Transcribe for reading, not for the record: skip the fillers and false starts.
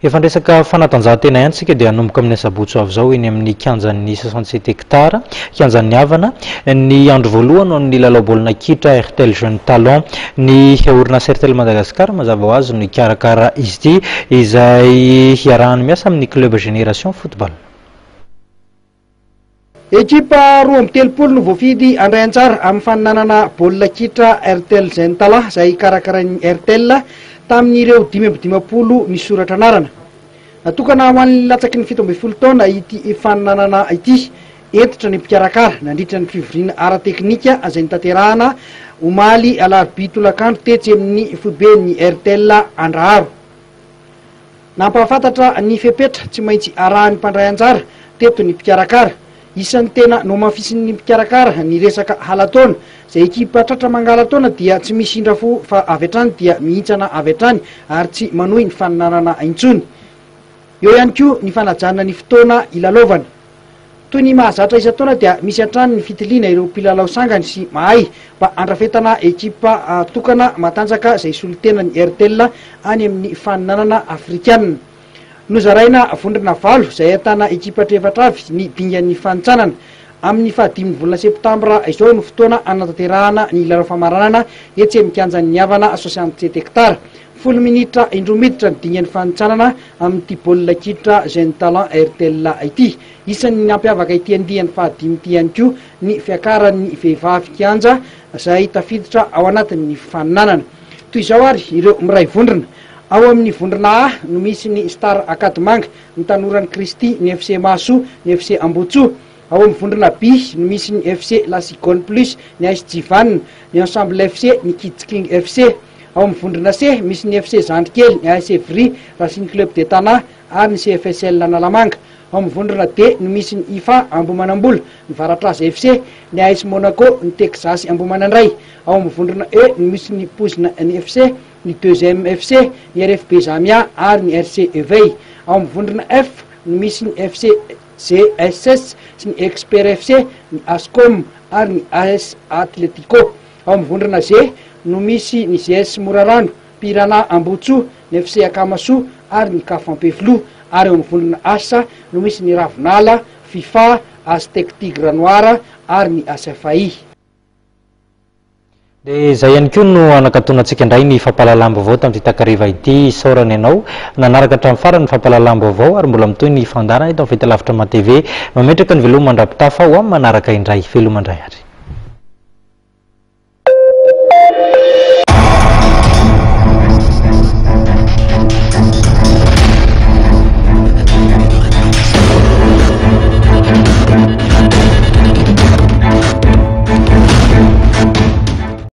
Efa niresaka fanatanjahantena ihany isika dia hanomboka amin'ny asabotsy ho avy izao eny amin'ny kianjan'ny 67 hectares, kianjan'ny Havana, ny andro voalohany ho an'ny lalao baolina kitra Airtel Jeune Talent. Ny orinasa Airtel Madagascar mazava ho azy no hikarakara izy ity izay hiarahany miasa amin'ny Club Génération Football. Ekipa 32 no voafidy handray anjara amin'ny faninanana baolina kitra Airtel Jeune Talent izay karakarain'ny Airtel tamin'ireo 55 nisoratra anarana. Natokana ho an'ny latsaky ny 17 taona ity faninanana ity. Hentitra ny mpikarakara nandritra ny fivoriana ara-teknika izay notanterahana omaly alarobia tolakandro tetsy amin'ny foiben'ny Airtel Andraharo. Nampahafantatra ny fepetra tsy maintsy arahin'ny mpandray anjara teto ny mpikarakara. Isan'ny tena nohamafisin'ny mpikarakara ny resaka hala-taona. Izay ekipa tratra mangala-taona dia tsy misy indra fo fa avy hatrany dia mihintsana avy hatrany ary tsy manohy ny faninanana intsony. Eo ihany koa ny fanajana ny fotoana ilalaovana. Toy ny mahazatra isan-taona dia misy hatrany ny fitiliana ireo mpilalao sangany sy mahay mba handrafetana ekipa tokana matanjaka izay hisolo tena ny Airtel any amin'ny faninanana afrikanina. Nozaraina vondrona valo izay ahitana ekipa efatra avy ny dingan'ny fanintsanana. Amin'ny fahadimin'ny volana septambra izao no fotoana hanatanterahana ny lalao famaranana etsy amin'ny kianjan'ny Havana 67 hectares. 10 minitra indroa miditra ny dingan'ny fanintsanana amin'ity baolina kitra Jeune Talent Airtel ity. Isan'ny nampiavaka ity andiany fahadimy ity ihany koa ny fiakaran'ny vehivavy kianja izay tafiditra ao anatin'ny fifaninanana. Toy izao ary ireo miray vondrona. Ao amin'ny vondrona A no misy ny Star Ankadimanga, ny Tanoran'i Kristy, ny FC Mahasoa, ny FC Ambohitsoa. Ao amin'ny vondrona B no misy ny FC La Cigogne Plus, ny AS Jivan, ny Ensemble FC, ny Kids King FC. Ao amin'ny vondrona C misy ny FC Zandrikely, ny AS Evry, Racing Club de Tana ary ny CFSL Analamanga. Ao amin'ny vondrona D no misy ny IFA Ambohimanambola, ny Varatraza FC, ny AS Monaco, ny Texas Ambohimanandray. Ao amin'ny vondrona E no misy ny Poizina NFC, ny Deuxième FC, ny RFB Zamia ary ny RC Eveil. Ao amin'ny vondrona F no misy ny FC GSS sy ny Expert FC, ny Ascom ary ny AS Atletico. Ao amin'ny vondrona G no misy ny GS Morarano, Piranha Ambohitsoa, ny FC Akamasoa ary ny Caf Ampefiloha. Ary ao amin'ny vondrona H no misy ny Ravinala, Fifa, Aztec Tigre Noir ary ny HFAI. Dia izay ihany koa no hanakatonantsika indray ny fampahalalam-baovao tamin'ity takariva ity. Isaorana ianao nanaraka hatramin'ny farany ny fampahalalam-baovao ary mbola mitohy ny fandaharana eto amin'ny Fahitalavitra Matv. Mametraka ny veloma mandra-pitafa ho amin'ny manaraka indray. Veloma indray ary.